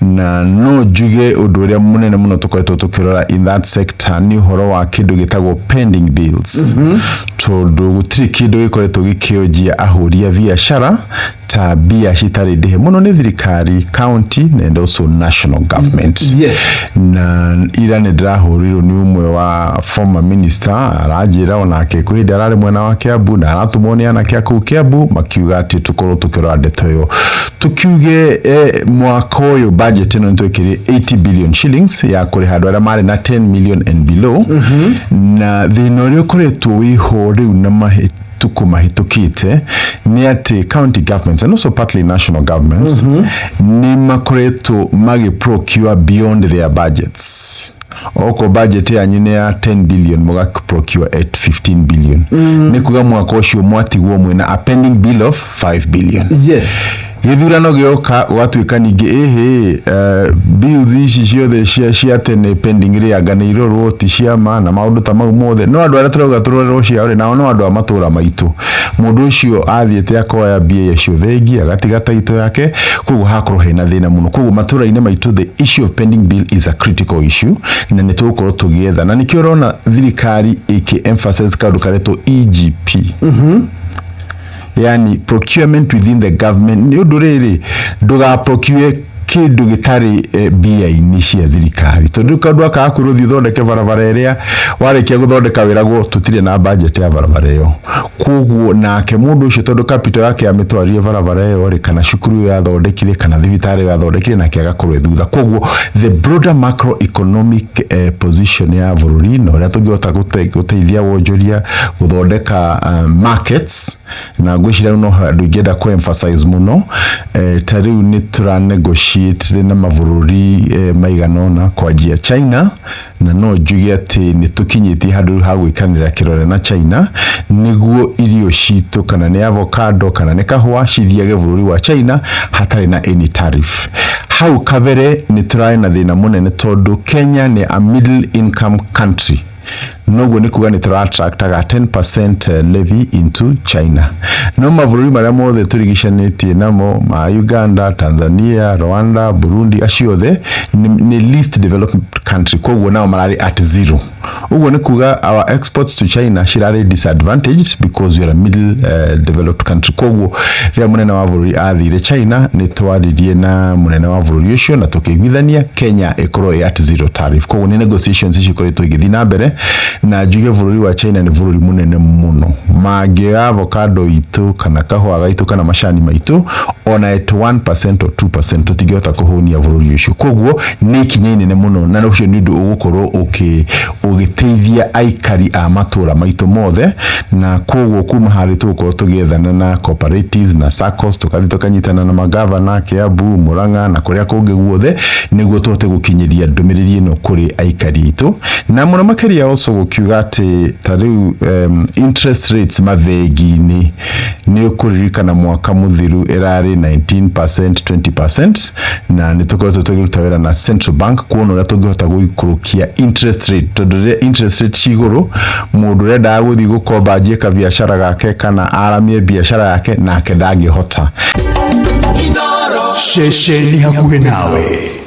Na no njuge ũndũ ũrĩa mũnene mũno tũkoretwo tũkĩrora in that sector nĩ ũhoro wa kĩndũ gĩtagwo pending bills, tondũ gũtirĩ kĩndũ gĩkoretwo gĩkĩonjia ahũri a biacara ta mbia citarĩ ndĩhe mũno nĩ thirikari county and also national government. Na ira nĩ ndĩrahũrirwo nĩ ũmwe wa former minister, aranjĩra onake kwĩ hĩndĩ ararĩ mwena wa Kiambu na aratũmwo nĩ anake a kũu Kiambu, makiuga atĩ tũkorwo tũkĩrora ndeto ĩyo, tukiuge mwaka ũyũ budget ĩno nĩtwekĩrire 80 billion shillings ya kũrĩha andũ arĩa marĩ na 10 million and below. Na thĩna ũrĩa ũkoretwo wĩho rĩu na matukũ mahĩtũkĩte nĩ atĩ county governments and also partly national governments nĩ makoretwo magĩ procure beyond their budgets. Okorwo budget yanyu nĩ ya 10 billion, mũga procure at 15 billion, nĩ kuga mwaka ũcio mwatigwo mwĩna a pending bill of 5 billion. Gĩthurano gĩoka, gwatuĩka ningĩ ĩhĩ, bills ici ciothe cia tene pending rĩ, anga nĩ irorwo ti ciama na maũndũ ta mau mothe. No andũ arĩa tũrauga tũrorerwo ciao rĩ, nao no andũ a matũra maitũ. Mũndũ ũcio athiĩte akoya mbia icio bengi, agatiga taito yake, koguo hakorwo hena thĩna mũno. Koguo matũra-inĩ maitũ the issue of pending bill is a critical issue, na nĩ tũgũkorwo tũgĩetha, na nĩkĩo ũrona thirikari ĩkĩ emphasize kaũndũ karetwo EGP, yani procurement within the government, nĩ ũndũ rĩrĩ ndũga procure kĩndũ gĩtarĩ mbia-inĩ cia thirikari, tondũ kaũndũ aka gakwĩrwo thiĩ ũthondeke barabara ĩrĩa, warĩkia gũthondeka wĩragwo tũtirĩ na budget ya barabara ĩyo. Koguo nake mũndũ ũcio, tondũ capital yake amĩtwarire barabara ĩyo rĩ, kana cukuru ĩyo yathondekire, kana thibitarĩ ĩyo yathondekire, nake agakorwo e thutha. Koguo the broader macroeconomic position ya bũrũri na ũrĩa tũngĩhota gũteithia wonjoria gũthondeka markets, na ngwĩciria rĩu no handũ ingĩenda kũ emphasize mũno. Ta rĩu nĩ tũra negotiate na mabũrũri maigana ũna, kwanjia China, na no njuge atĩ nĩ tũkinyĩtie handũ rĩu ha gwĩkanĩra kĩrore na China, nĩguo irio citũ, kana nĩ avocado kana nĩ kahũa, cithiage bũrũri wa China hatarĩ na any tariff. Hau kabere nĩ tũrarĩ na thĩna mũnene, tondũ Kenya nĩ a middle income country, noguo nĩ kuga nĩ tũra attractaga 10% levy into China, no mabũrũri marĩa mothe tũrigicanĩtie namo ma Uganda, Tanzania, Rwanda, Burundi, acio othe nĩ least developed country, koguo nao mararĩ at zero. Ũguo nĩ kuga our exports to China cirarĩ disadvantaged because we are a middle developed country. Koguo rĩrĩa mũnene wa bũrũri athire China, nĩ twaririe na mũnene wa bũrũri ũcio na tũkĩiguithania Kenya ĩkorwo ĩ at zero tariff. Koguo nĩ negotiations icio ikoretwo igĩthiĩ na mbere, na njuge bũrũri wa China nĩ bũrũri mũnene mũno, mangĩoya avocado itũ kana kahũa gaitũ kana macani maitũ ona at 1% or 2%, tũtingĩhota kũhũnia bũrũri ũcio. Koguo nĩ ikinya inene mũno, na ũcio nĩ ũndũ ũgũkorwo ũgĩteithia aikari a matũra maitũ mothe. Na koguo kuma harĩ tũgũkorwo tũgĩethana na cooperatives na SACCOS, tũgathiĩ tũkanyitana na magavana Kiambu, Murang'a na kũrĩa kũngĩ guothe, nĩguo tũhote gũkinyĩria ndũmĩrĩri ĩno kũrĩ aikari aitũ, na mũno makĩria also gũkiuga atĩ ta rĩu interest rates mabengi-inĩ, nĩ ũkũririkana mwaka mũthiru ĩrarĩ 19%, 20%, na nĩ tũkoretwo tũkĩruta wĩra na Central Bank kuona ũrĩa tũngĩhota gũikũrũkia interest rate, tondũ rĩrĩa interest rate ci igũrũ, mũndũ ũrendaga gũthiĩ gũkomba anjie kabiacara gake kana aramie biacara yake nake ndangĩhota. Ceceni hakuhĩ nawe.